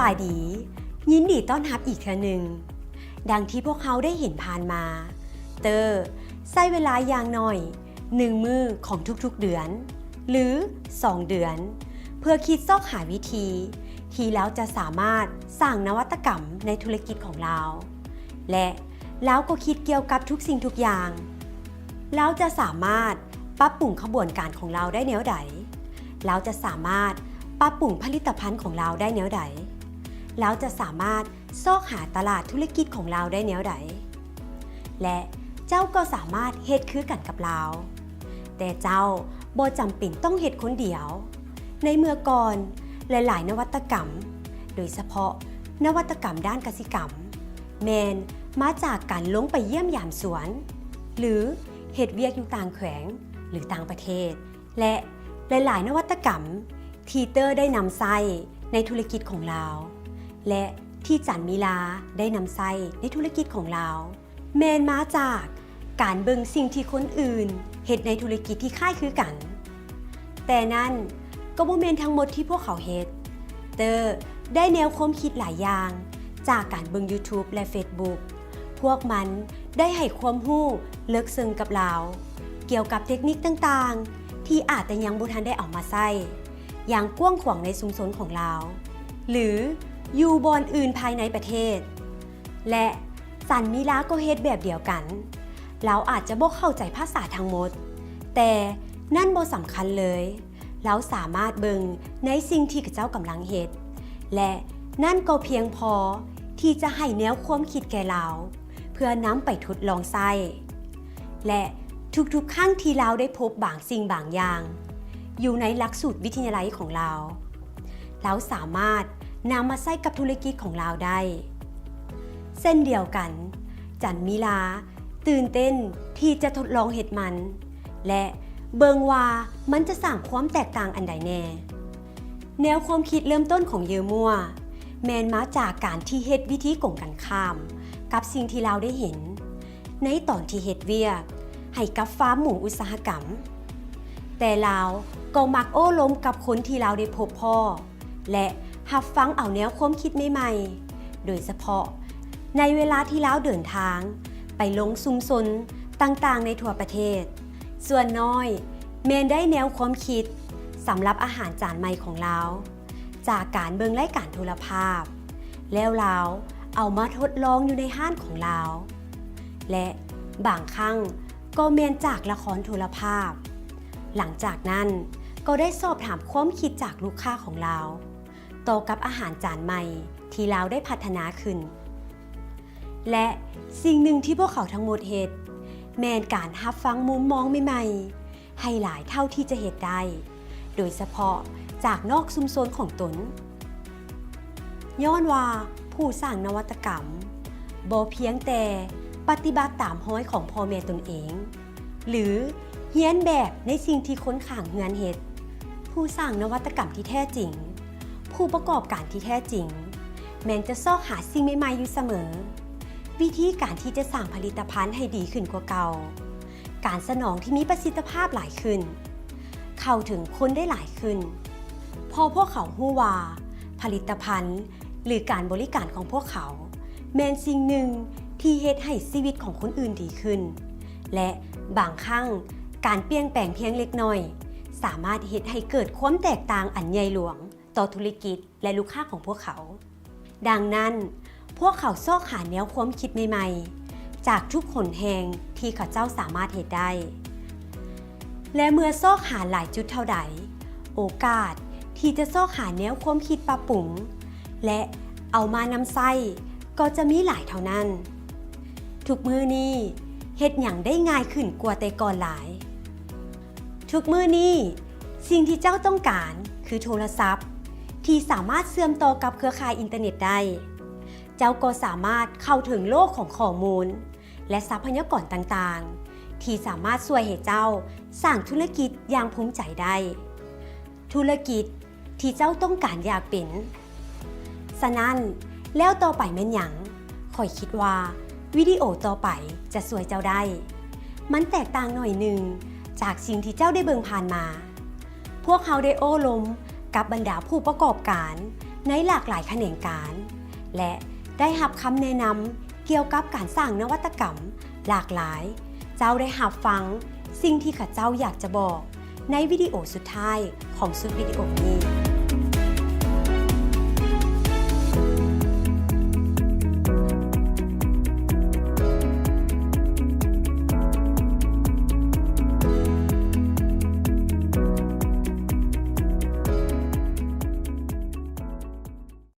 ບາຍດີ, ຍິນດີຕ້ອນຮັບອີກເທື່ອໜຶ່ງ. ດັ່ງທີ່ພວກເຮົາໄດ້ເຫັນຜ່ານມາ, ເຕີໃຊ້ເວລາຢ່າງໜ້ອຍໜຶ່ງມື້ຂອງທຸກໆເດືອນ ຫຼື ສອງເດືອນ ເພື່ອຄິດຊອກຫາວິທີທີ່ລາວຈະສາມາດສ້າງນະວັດຕະກຳໃນທຸລະກິດຂອງລາວ ແລະ ລາວກໍຄິດກ່ຽວກັບທຸກສິ່ງທຸກຢ່າງ. ລາວຈະສາມາດປັບປຸງຂະບວນການຂອງລາວໄດ້ແນວໃດ? ລາວຈະສາມາດປັບປຸງຜະລິດຕະພັນຂອງລາວໄດ້ແນວໃດ? ລາວຈະສາມາດຊອກຫາຕະຫຼາດທຸລະກິດຂອງລາວໄດ້ແນວໃດ? ແລະ ເຈົ້າກໍສາມາດເຮັດຄືກັນກັບລາວ, ແຕ່ເຈົ້າບໍ່ຈຳເປັນຕ້ອງເຮັດຄົນດຽວ. ໃນເມື່ອກ່ອນ, ຫຼາຍໆນະວັດຕະກຳ, ໂດຍສະເພາະນະວັດຕະກຳດ້ານກະສິກຳ, ແມ່ນມາຈາກການລົງໄປຢ້ຽມຢາມສວນ ຫຼື ເຮັດວຽກຢູ່ຕ່າງແຂວງ ຫຼື ຕ່າງປະເທດ ແລະ ຫຼາຍໆນະວັດຕະກຳທີ່ເຕີໄດ້ນຳໃຊ້ໃນທຸລະກິດຂອງລາວ ແລະ ທີ່ຈັນມີລາໄດ້ນຳໃຊ້ໃນທຸລະກິດຂອງລາວ ແມ່ນມາຈາກການເບິ່ງສິ່ງທີ່ຄົນອື່ນເຮັດໃນທຸລະກິດທີ່ຄ້າຍຄືກັນ. ແຕ່ນັ້ນກໍບໍ່ແມ່ນທັງໝົດທີ່ພວກເຂົາເຮັດ. ເຕີໄດ້ແນວຄວາມຄິດຫຼາຍຢ່າງຈາກການເບິ່ງ YouTube ແລະ Facebook. ພວກມັນໄດ້ໃຫ້ຄວາມຮູ້ເລິກເຊິ່ງກັບລາວ ກ່ຽວກັບເຕັກນິກຕ່າງໆ ທີ່ອາດແຕ່ຍັງບໍ່ທັນໄດ້ເອົາມາໃຊ້ຢ່າງກວ້າງຂວາງໃນຊຸມຊົນຂອງລາວ ຫຼື ຢູ່ບ່ອນອື່ນພາຍໃນປະເທດ. ແລະ ຈັນມີລາກໍເຮັດແບບດຽວກັນ. ລາວອາດຈະບໍ່ເຂົ້າໃຈພາສາທັງໝົດ, ແຕ່ນັ້ນບໍ່ສຳຄັນເລີຍ. ລາວສາມາດເບິ່ງໃນສິ່ງທີ່ເຂົາເຈົ້າກຳລັງເຮັດ ແລະ ນັ້ນກໍພຽງພໍທີ່ຈະໃຫ້ແນວຄວາມຄິດແກ່ລາວ ເພື່ອນຳໄປທົດລອງໃຊ້. ແລະ ທຸກໆຄັ້ງທີ່ລາວໄດ້ພົບບາງສິ່ງບາງຢ່າງຢູ່ໃນຫຼັກສູດວິທະຍາໄລຂອງລາວ, ລາວສາມາດນຳມາໃຊ້ກັບທຸລະກິດຂອງລາວໄດ້. ເຊັ່ນດຽວກັນ, ຈັນມີລາຕື່ນເຕັ້ນທີ່ຈະທົດລອງເຮັດມັນ ແລະ ເບິ່ງວ່າມັນຈະສ້າງຄວາມແຕກຕ່າງອັນໃດແດ່. ແນວຄວາມຄິດເລີ່ມຕົ້ນຂອງເຢີມົວ ແມ່ນມາຈາກການທີ່ເຮັດວິທີກົງກັນຂ້າມກັບສິ່ງທີ່ລາວໄດ້ເຫັນ ໃນຕອນທີ່ເຮັດວຽກໃຫ້ກັບຟາມໝູອຸດສາຫະກຳ. ແຕ່ລາວກໍມັກໂອ້ລົມກັບຄົນທີ່ລາວໄດ້ພົບພໍ້ ແລະ ຮັບຟັງເອົາແນວຄວາມຄິດໃໝ່ໆ, ໂດຍສະເພາະໃນເວລາທີ່ລາວເດີນທາງໄປລົງຊຸມຊົນຕ່າງໆໃນທົ່ວປະເທດ. ສ່ວນນ້ອຍແມ່ນໄດ້ແນວຄວາມຄິດສຳລັບອາຫານຈານໃໝ່ຂອງລາວ ຈາກການເບິ່ງລາຍການໂທລະພາບ, ແລ້ວລາວເອົາມາທົດລອງຢູ່ໃນຮ້ານຂອງລາວ ແລະ ບາງຄັ້ງກໍແມ່ນຈາກລະຄອນໂທລະພາບ. ຫຼັງຈາກນັ້ນກໍໄດ້ສອບຖາມຄວາມຄິດຈາກລູກຄ້າຂອງລາວ ຕໍ່ກັບອາຫານຈານໃໝ່ທີ່ລາວໄດ້ພັດທະນາຂຶ້ນ. ແລະ ສິ່ງໜຶ່ງທີ່ພວກເຂົາທັງໝົດເຮັດ ແມ່ນການຮັບຟັງມຸມມອງໃໝ່ໆ ໃຫ້ຫຼາຍເທົ່າທີ່ຈະເຮັດໄດ້, ໂດຍສະເພາະຈາກນອກຊຸມຊົນຂອງຕົນ. ຍ້ອນວ່າຜູ້ສ້າງນະວັດຕະກຳບໍ່ພຽງແຕ່ປະຕິບັດຕາມຮອຍຂອງພໍ່ແມ່ຕົນເອງ ຫຼື ຮຽນແບບໃນສິ່ງທີ່ຄົນຂ້າງເຮືອນເຮັດ. ຜູ້ສ້າງນະວັດຕະກຳທີ່ແທ້ຈິງ, ຜູ້ປະກອບການທີ່ແທ້ຈິງ ແມ່ນຈະຊອກຫາສິ່ງໃໝ່ໆຢູ່ສະເໝີ. ວິທີການທີ່ຈະສ້າງຜະລິດຕະພັນໃຫ້ດີຂຶ້ນກວ່າເກົ່າ, ການສະໜອງທີ່ມີປະສິດທິພາບຫຼາຍຂຶ້ນ, ເຂົ້າເຖິງຄົນໄດ້ຫຼາຍຂຶ້ນ, ເພາະພວກເຂົາຮູ້ວ່າຜະລິດຕະພັນ ຫຼື ການບໍລິການຂອງພວກເຂົາ ແມ່ນສິ່ງໜຶ່ງທີ່ເຮັດໃຫ້ຊີວິດຂອງຄົນອື່ນດີຂຶ້ນ ແລະ ບາງຄັ້ງການປ່ຽນແປງພຽງເລັກນ້ອຍ ສາມາດເຮັດໃຫ້ເກີດຄວາມແຕກຕ່າງອັນໃຫຍ່ຫຼວງຕໍ່ທຸລະກິດ ແລະ ລູກຄ້າຂອງພວກເຂົາ. ດັ່ງນັ້ນ, ພວກເຂົາຊອກຫາແນວຄວາມຄິດໃໝ່ໆ ຈາກທຸກຫົນແຫ່ງທີ່ເຂົາເຈົ້າສາມາດເຮັດໄດ້. ແລະ ເມື່ອຊອກຫາຫຼາຍຈຸດເທົ່າໃດ, ໂອກາດທີ່ຈະຊອກຫາແນວຄວາມຄິດປັບປຸງ ແລະ ເອົາມານຳໃຊ້ກໍຈະມີຫຼາຍເທົ່ານັ້ນ. ທຸກມື້ນີ້ເຮັດຫຍັງໄດ້ງ່າຍຂຶ້ນກວ່າແຕ່ກ່ອນຫຼາຍ. ທຸກມື້ນີ້, ສິ່ງທີ່ເຈົ້າຕ້ອງການຄືໂທລະສັບທີ່ສາມາດເຊື່ອມຕໍ່ກັບເຄືອຂ່າຍອິນເຕີເນັດໄດ້. ເຈົ້າກໍສາມາດເຂົ້າເຖິງໂລກຂອງຂໍ້ມູນ ແລະ ຊັບພະຍາກອນຕ່າງໆ ທີ່ສາມາດຊ່ວຍໃຫ້ເຈົ້າສ້າງທຸລະກິດຢ່າງພູມໃຈໄດ້. ທຸລະກິດ ທີ່ເຈົ້າຕ້ອງການຢາກເປັນ. ສະນັ້ນ, ແລ້ວຕໍ່ໄປແມ່ນຫຍັງ? ຂ້ອຍຄິດວ່າວິດີໂອຕໍ່ໄປຈະຊ່ວຍເຈົ້າໄດ້. ມັນແຕກຕ່າງໜ້ອຍໜຶ່ງຈາກສິ່ງທີ່ເຈົ້າໄດ້ເບິ່ງຜ່ານມາ. ພວກເຮົາໄດ້ໂອ້ລົມກັບບັນດາຜູ້ປະກອບການ ໃນຫຼາກຫຼາຍຂະແໜງການ ແລະ ໄດ້ຮັບຄຳແນະນຳກ່ຽວກັບການສ້າງນະວັດຕະກຳຫຼາກຫຼາຍ. ເຈົ້າໄດ້ຮັບຟັງສິ່ງທີ່ຂ້າເຈົ້າຢາກຈະບອກໃນວິດີໂອສຸດທ້າຍຂອງຊຸດວິດີໂອນີ້.